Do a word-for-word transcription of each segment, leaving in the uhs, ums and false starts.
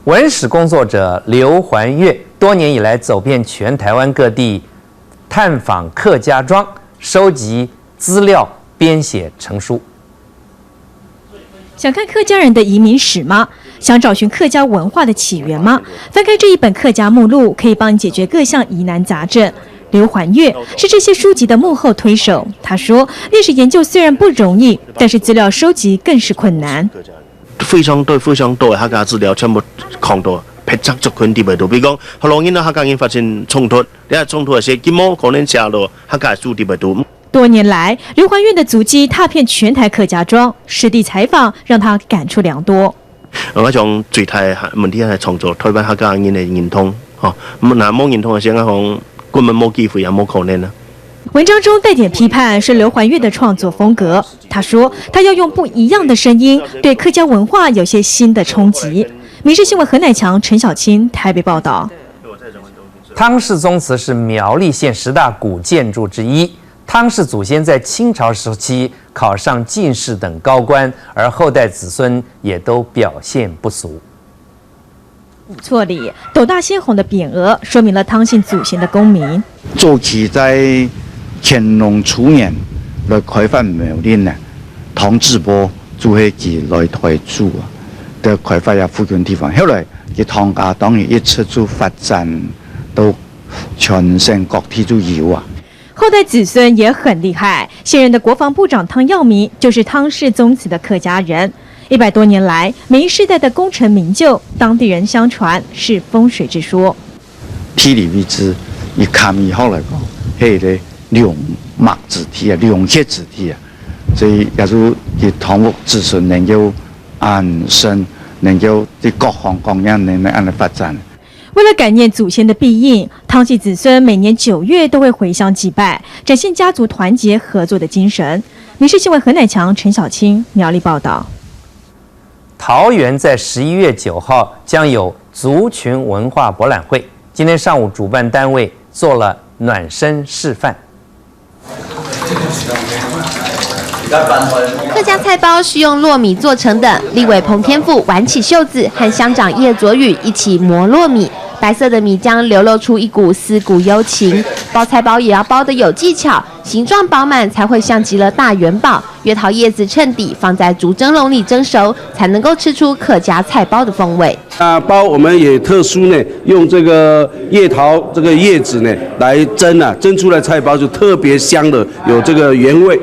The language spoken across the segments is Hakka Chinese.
文史工作者刘环月多年以来走遍全台湾各地，探访客家庄，收集资料，编写成书。想看客家人的移民史吗？想找寻客家文化的起源吗？翻开这一本客家目录，可以帮你解决各项疑难杂症。刘环月是这些书籍的幕后推手。他说，历史研究虽然不容易，但是资料收集更是困难。非常多、非常多个客家资料全部放到別隻族群底背肚。比如講，學老人啊，客家人發生衝突，你看衝突个時，佢無可能寫到客家書底背肚。多年來，刘环月的足跡踏遍全台客家庄，實地採訪讓他感觸良多。我想最大个問題係創造台灣客家人个認同，吼，若無認同个時，我講根本無機會，也無可能啊。文章中帶點批判是劉环月的創作風格。他說，他要用不一樣的聲音，對客家文化有些新的衝擊。民视新闻何乃强、陈小青台北报道。汤氏宗祠是苗栗县十大古建筑之一。汤氏祖先在清朝时期考上进士等高官，而后代子孙也都表现不俗。错里，斗大仙皇的匾额说明了汤姓祖先的功名。早期在乾隆初年來開發苗栗呢，湯志波就係佢來台主啊，在開發這附近地方。後來佢湯家當然一直就發展到全省各地都有啊。后代子孙也很厉害，现任的国防部长汤耀明就是汤氏宗祠的客家人。一百多年来，每一世代的功成名就，当地人相传是风水之说。地理位置，以崁以後來講，係一個龍脈之地啊，龍穴之地啊，所以也就佢湯屋子孫能夠安身，能夠在各項各樣能夠恁樣發展。為了感念祖先的庇蔭，湯氏子孫每年九月都會回鄉祭拜，展現家族團結合作的精神。民视新聞何乃强、陈小青苗栗报道。桃园在十一月九号将有族群文化博览会，今天上午主办单位做了暖身示范。客家菜包是用糯米做成的，立委彭天富挽起袖子，和乡长叶卓宇一起磨糯米。白色的米浆流露出一股思古幽情，包菜包也要包得有技巧，形状饱满才会像极了大元宝。月桃叶子衬底，放在竹蒸笼里蒸熟，才能够吃出客家菜包的风味。啊，包我们也特殊呢，用这个月桃这个叶子呢来蒸啊，蒸出来菜包就特别香的，有这个原味。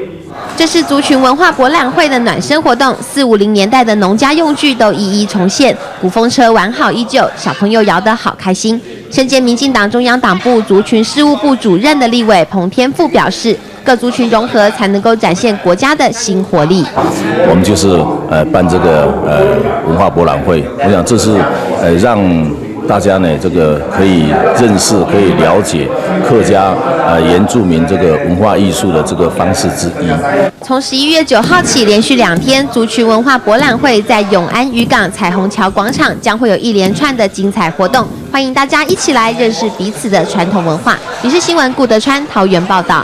这是族群文化博览会的暖身活动，四五零年代的农家用具都一一重现，鼓风车完好依旧，小朋友摇得好开心。身兼民进党中央党部族群事务部主任的立委彭天富表示，各族群融合才能够展现国家的新活力。我们就是呃办这个呃文化博览会，我想这是呃让大家呢这个可以认识、可以了解客家呃原住民这个文化艺术的这个方式之一。从十一月九号起，连续两天，族群文化博览会在永安渔港彩虹桥广场将会有一连串的精彩活动，欢迎大家一起来认识彼此的传统文化。民视新闻顾德川桃园报道。